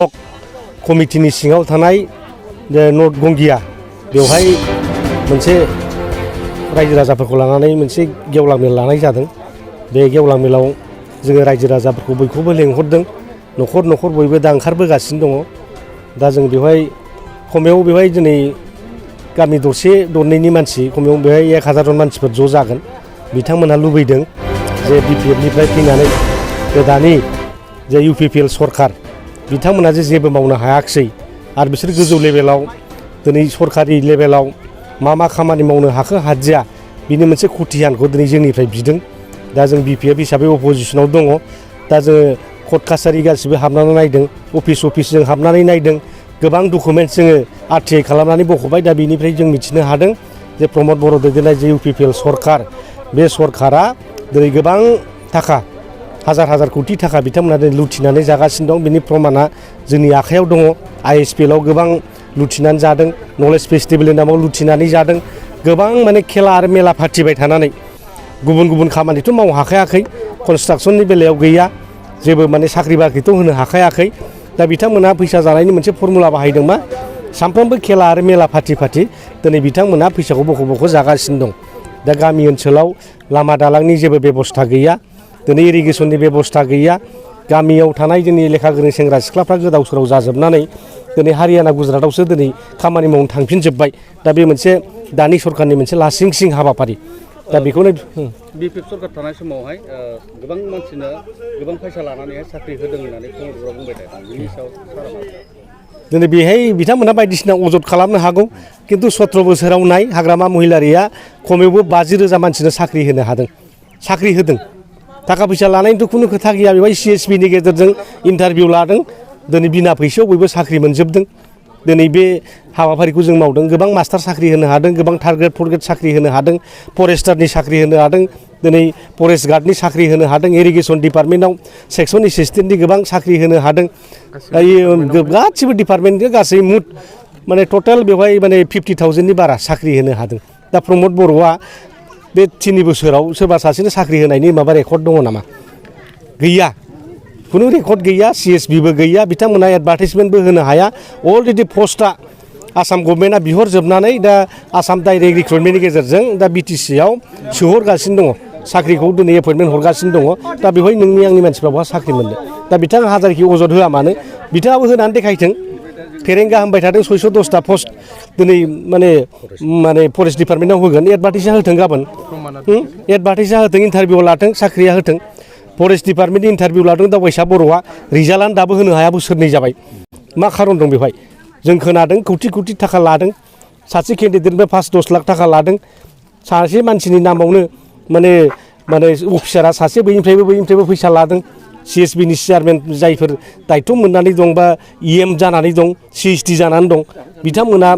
कमिटिनि सिङाव थानाय नर्थ गंगिया बेवहाय मोनसे रायजो राजाफोरखौ लानानै मोनसे गेवलां मेल लानाय जादों। बे गेवलां मेलाव जोङो रायजो राजाफोरखौ बयखौबो लेंहरदों। न'खर न'खर बयबो दा ओंखारबोगासिनो दङ। दा जों बेवहाय खमायाव बेवहाय दिनै गामि दरसे दरनैनि मानसि खमायाव बेवहाय 1000 जन मानसिफोर ज' जागोन। बिथांमोनहा लुबैदों जे बिपिएफनिफ्राय फैनानै बे दानि जे इउपिपिएल सरखार बिथांमोना जेबो मावनो हायाखिसै आरो बिसोर गोजौ लेभेलाव दिनै सरकारि लेभेलाव मा खामानि मावनो हाखो हादिया बिनि मोनसे खथियानखौ दिनै जोंनिफ्राय बिदों। दा जों बिपिएफ हिसाबै अपोजिसनाव दङ। दा जोङो कर्ट कासारि गासिबो हाबनानै नायदों, अफिस जों हाबनानै नायदों, गोबां डकुमेन्टस जोङो आरटिआइ खालामनानै बख'बाय। दा बेनिफ्राय जों मिथिनो हादों जे प्रमद बर' दैदेननाय जे इउपिपिएल सरखार बे सरखारा दिनै गोबां थाखा हाजार कोटि थाखा बिथांमोना दिनै लुथिनानै जागासिनो दं। बिनि प्रमाना जोंनि आखायाव दङ। आइएसपिएलआव गोबां लुथिनानै जादों, नलेज फेस्टिभेलनि नामाव लुथिनानै जादों। गोबां माने खेला आरो मेला फाथिबाय थानानै गुबुन खामानिथ' मावनो हाखायाखै। कनस्ट्राक्सननि बेलायाव गैया, जेबो माने साख्रि बाख्रिथ' होनो हाखायाखै। दा बिथांमोना फैसा जानायनि मोनसे फर्मुला बाहायदों मा सानफ्रोमबो खेला आरो मेला फाथि दिनै बिथांमोना फैसाखौ बख' जागासिनो दं। दा गामि ओनसोलाव लामा दालांनि जेबो बेबस्था गैया, दिनै इरिगेसननि बेबस्था गैया। गामियाव थानाय जोंनि लेखा गोरों सेंग्रा सिख्लाफ्रा गोदाव सोराव जाजोबनानै दिनै हारियाना गुजरातआवसो दिनै खामानि मावनो थांफिनजोब्बाय। दा बे मोनसे दानि सरखारनि मोनसे लासिं हाबाफारि। दा बेखौनो बिपिएफ सरकार थानाय समावहाय गोबां मानसिनो गोबां फैसा लानानैहाय साख्रि होदों होननानै प्रमद बर'आ बुंबाय थादों। बिनि सायाव दिनै बेहाय बिथांमोना बायदिसिना अजद खालामनो हागौ, खिन्थु 17 बोसोराव नाय हाग्रामा महिलारिया खमैबो 50,000 मानसिनो साख्रि होनो हादों, साख्रि होदों। थाखा फैसा लानायनिथ' खुनु खोथा गैया। बेवहाय सिएसपिनि गेजेरजों इन्टारभिउ लादों, दिनै बिना फैसायाव बयबो साख्रि मोनजोबदों। दिनै बे हाबाफारिखौ जों मावदों। गोबां मास्टार साख्रि होनो हादों, गोबां थार्ड ग्रेड 4th ग्रेड साख्रि होनो हादों, फरेस्टारनि साख्रि होनो हादों, दिनै फरेस्ट गार्डनि साख्रि होनो हादों, इरिगेसन डिपार्टमेन्टआव सेक्सन एसिस्टेन्टनि गोबां साख्रि होनो हादों। गासिबो डिपार्टमेन्टनि गासै मुथ माने टटेल बेवहाय माने 50,000नि बारा साख्रि होनो हादों। दा प्रमद बर'आ बे 3 बोसोराव सोरबा सासेनो साख्रि होनायनि माबा रेकर्ड दङ नामा? गैया, खुनु रेकर्ड गैया। सिएसपिबो गैया, बिथांमोना एडभार्टाइजमेन्टबो होनो हाया। अलरेडि पस्टआ आसाम गभर्नमेन्टआ बिहरजोबनानै दा आसाम डाइरेक्ट रिक्रुटमेन्टनि गेजेरजों दा बिटिसिआव सोहरगासिनो दङ। साख्रिखौ दिनै एपइन्टमेन्ट हरगासिनो दङ। दा बेवहाय नोंनि आंनि मानसिफ्रा बहा साख्रि मोननो? दा बिथाङा हाजारखि अजद होआ मानो बिथाङाबो होनानै देखायथों। फेरेंगा होनबाय थादों 610टा पस्ट दिनै माने फरेस्ट डिपार्टमेन्टआव होगोन। एडभार्टाइजआ होथों, गाबोन एडभार्टाइजआ होथों, इन्टारभिउ लाथों, साख्रिया होथों। फरेस्ट डिपार्टमेन्टनि इन्टारभिउ लादों दावबायसा बर'आ, रिजाल्टआनो दाबो होनो हाया, बोसोरनै जाबाय। मा खारन दं बेवहाय? जों खोनादों कौटि थाखा लादों, सासे केन्डिडेटनिफ्राय 5-10 लाख थाखा लादों। सासे मानसिनि नामावनो माने अफिसारा सासे बैनिफ्रायबो फैसा लादों। सिएसबिनि चेयारमेन जायफोर दायथ' मोननानै दं बा इएम जानानै दं, सिएसटि जानानै दं, बिथांमोना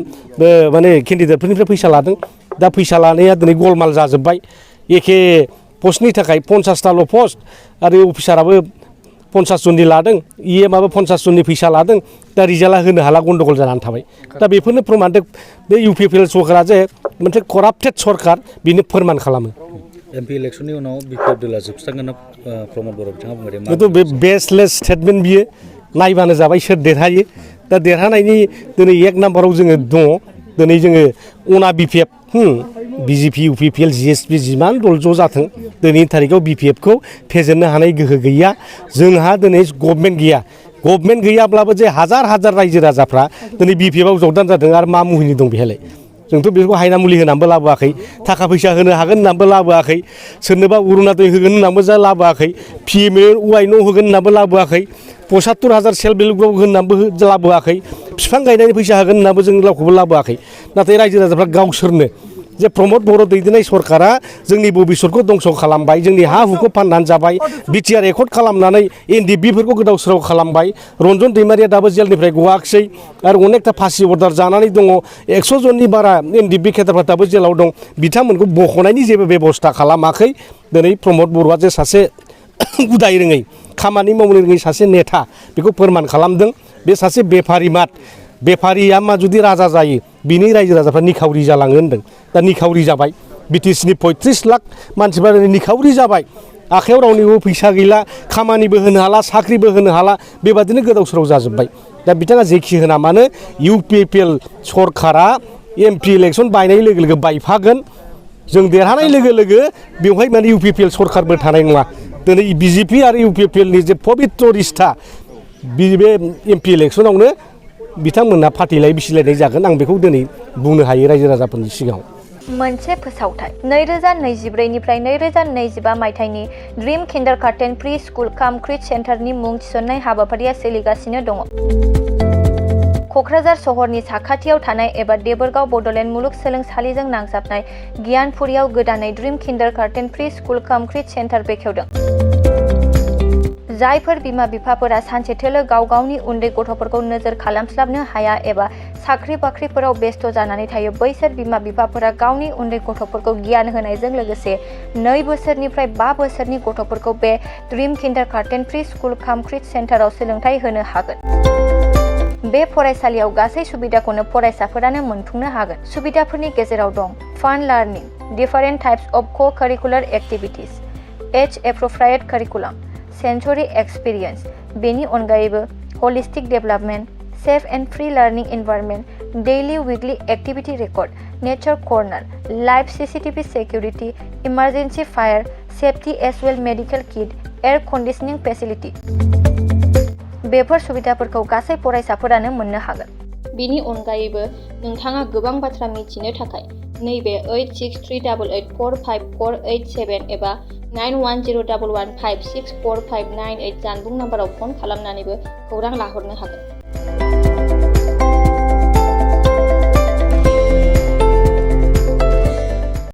माने केन्डिडेटफोरनिफ्राय फैसा लादों। दा फैसा लानाया दिनै गलमाल जाजोब्बाय। एखे पस्टनि थाखाय 50टाल' पस्ट आरो अफिसाराबो 50 जननि लादों, इएमआबो 50 जननि फैसा लादों। दा रिजाल्टआ होनो हाला, गन्डगल जानानै थाबाय। दा बेफोरनो प्रमान बे इउपिपिएल सरकारा जे मोनसे कराप्टेड सरकार बेनो फोरमान खालामो। एमपि इलेक्सननि उनाव बिपिएफ दोला जोबस्रांगोन प्रमद बर' बिथाङा बुंबाय। खिन्थु बे बेसलेस स्टेटमेन्ट बियो। नायबानो जाबाय सोर देरहायो। दा देरहानायनि दिनै 1 नाम्बाराव जोङो दङ। दिनै जोङो अना बिपिएफ बिजेपि इउपिपिएल जिएसपि जिमान दल ज' जाथों, दिनैनि थारिखआव बिपिएफखौ फेजेननो हानाय गोहो गैया। जोंहा दिनै गभर्नमेन्ट गैया। गभर्नमेन्ट गैयाब्लाबो जे हाजार रायजो राजाफ्रा दिनै बिपिएफआव जगदान जादों आरो मा मुहिनि दं बेहायलाय? जोंथ' बेखौ हायना मुलि होनानैबो लाबोआखै, थाखा फैसा होनो हागोन होननानैबो लाबोआखै, सोरनोबा अरुणादय होगोन होननानैबो लाबोआखै, पिएमए न' होगोन होननानैबो लाबोआखै, 75,000 सेल्फ हेल्प ग्रुप होननानैबो लाबोआखै, बिफां गायनायनि फैसा होगोन होननानैबो जों रावखौबो लाबोआखै। नाथाय रायजो राजाफ्रा गावसोरनो जे प्रमद बर' दैदेननाय सरकारा जोंनि भबिसतखौ दंस' खालामबाय, जोंनि हा हुखौ फाननानै जाबाय, बिटिआर रेकर्ड खालामनानै एनडिएफबिफोरखौ गोदाव सोराव खालामबाय। रन्जन दैमारिया दाबो जेलनिफ्राय गवाखिसै आरो अनेकथा फासि अर्डार जानानै दङ। 100 जननि बारा एनडिएफबि केडारफ्रा दाबो जेलाव दं। बिथांमोनखौ बख'नायनि जेबो बेबस्था खालामाखै। दिनै प्रमद बर'आ जे सासे उदाय रोङै, खामानि मावनो रोङै सासे नेता, बेखौ फोरमान खालामदों। बे सासे बेफारिया मा जुदि राजा जायो, बिनि रायजो राजाफ्रा निखावरि जालाङो होनदों। दा निखावरि जाबाय। बिटिसिनि 35 लाख मानसिफ्रा निखावरि जाबाय। आखायाव रावनिबो फैसा गैला खामानिबो होनो हाला साख्रिबो होनो हाला बेबादिनो गोदाव सोराव जाजोब्बाय दा बिथाङा जेखि होना मानो UPPL सरकारा MP इलेक्सन बायनाय लोगो लोगो बायफागोन जों देरहानाय लोगो लोगो बेवहाय माने UPPL सरकारबो थानाय नङा दिनै BJP आरो UPPL नि जे पबित्र रिस्ता बे MP इलेक्सनावनो बिथांमोनहा फाथिलाय बिसिलायनाय जागोन आं बेखौ दिनै बुंनो हायो रायजो राजाफोरनि सिगाङाव मोनसे फोसावथाय 2024 निफ्राय 2025 मायथाइनि ड्रीम किन्डारगार्टेन प्रि स्कुल काम क्रिट सेन्टारनि मुं थिसननाय हाबाफारिया सोलिगासिनो दङ। क'क्राझार सहरनि साखाथियाव थानाय एबा देबोरगाव बड'लेण्ड मुलुगसोलोंसालिजों नांजाबनाय गियानपुरियाव गोदानै ड्रीम किन्डारगार्टेन प्रि स्कुल काम क्रिट सेन्टार बेखेवदों। जायफोर बिमा बिफाफोरा सानसेथोलो गाव गावनि उन्दै गथ'फोरखौ नोजोर खालामस्लाबनो हाया एबा साख्रि बाख्रिफोराव बेस्थ' जानानै थायो बैसोर बिमा बिफाफोरा गावनि उन्दै गथ'फोरखौ गियान होनायजों लोगोसे 2 बोसोरनिफ्राय 5 बोसोरनि गथ'फोरखौ बे ड्रीम किन्डारगार्टेन प्रि स्कुल काम क्रिट सेन्टाराव सोलोंथाइ होनो हागोन। बे फरायसालियाव गासै सुबिदाखौनो फरायसाफोरानो मोनफुंनो हागोन। सुबिदाफोरनि गेजेराव दं फान learning, different types of co-curricular activities, as appropriate curriculum, sensory experience, बेनि अनगायैबो holistic development, safe and free learning environment, daily weekly activity record, nature corner, live CCTV security, emergency fire safety as well medical kit, air conditioning facility. बेफोर सुबिदाफोरखौ गासै फरायसाफोरानो मोननो हागोन। बेनि अनगायैबो नोंथाङा गोबां बाथ्रा मिथिनो थाखाय नैबे 8638454887 एबा 9101156459 जानबुं नाम्बाराव फन खालामनानैबो खौरां लाहरनो हागोन।